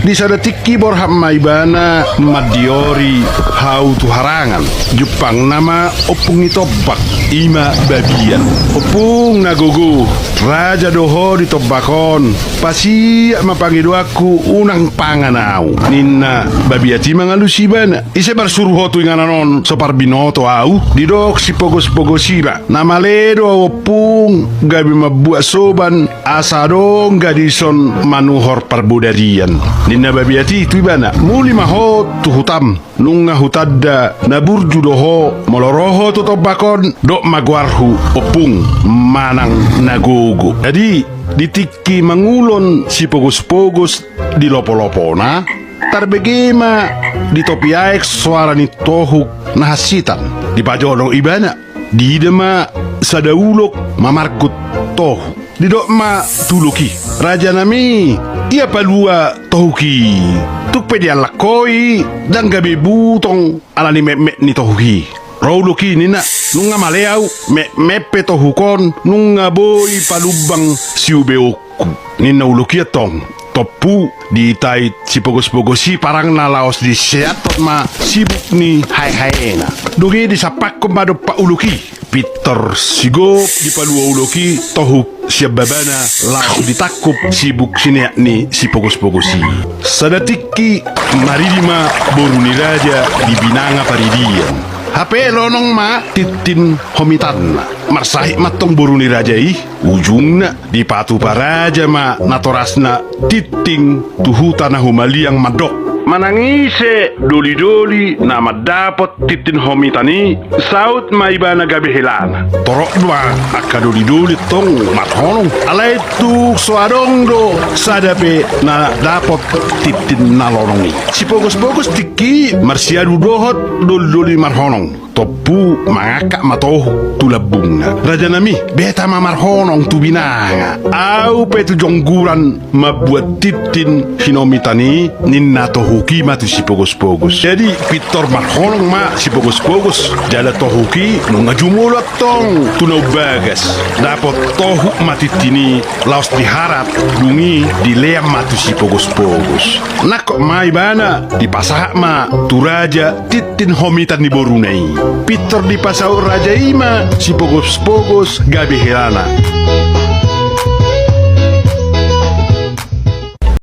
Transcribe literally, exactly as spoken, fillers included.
Di sada tingki borhat ma ibana mandiori hau tu harangan. Jumpangna ma ompung ni tombak, i ma babiat. Ompung na gogo, raja do ho di tombak on. Pasiat ma pangidoanku, unang pangan au, ninna babiat i mangalusi ibana. Ise marsuru ho tu inganan on so parbinoto au? Didok sipogospogos i ma, na male do au ompung gabe mambuat soban asa adong gadison manuhor parbodarian, ninna babiat i tu ibana. Muli ma ho tu hutam, nunga hutanda na burju do ho. Molo ro ho tu tombak on, dok ma goarhu ompung manang na gogo. Jadi di tingki mangulon sipogospogos di lopolopona, tarbege ma di topi aek soara ni tohuk na hansitan. Dipajolo ibana, diida ma sada ulok mamargut tohu. Didok ma tu ulok i, rajanami, ia palua tohuk i? Tung pe diallang ho i, ndang gabe butong ala ni metmet ni tohuk i. Ro ulok i ninna, nunga male au, metmet pe tohuk on nunga boi palumbang siubeonku, ninna ulok i antong. Tompu diitai sipogospogos i parangna laos diseathon ma sibuk ni haehaena. Dung i disampakhon ma dompak ulok i. Pintor sigop dipalua ulok i tohuk sian babana laos ditangkup sibuk sineat ni sipogospogos i. Sada tingki maridi ma boru ni raja di binanga paridian. Hape lonong ma tintin homitanna. Marsahit ma antong boru ni raja i. Ujungna dipatupa raja ma natorasna tintin tu huta na humaliang mandok, manang ise dolidoli na mandapot tintin homitan i, saut ma ibana gabe helana. Torop ma angka dolidoli antong marhonong, alai tung so adong do sada pe na dapot tintin na lonong i. Sipogospogos tingki i marsiadu dohot dolidoli marhonong. Tompu mangangkat ma tohuk tu lambungna. Rajanami, beta ma marhonong tu binanga. Au pe tu jongguran mambuat tintin hinomitan i, ninna tohuk i ma tu sipogospogos. Jadi pintor marhonong ma sipogospogos. Jala tohuk i nunga jumolo antong tu na umbagas. Dapot tohuk ma tintin i laos diharap, dung i dilean ma tu sipogospogos. Nangkok ma ibana, dipasahat ma tu raja tintin homitan ni boruna i. Pintor dipasaut raja i ma sipogospogos gabe helana.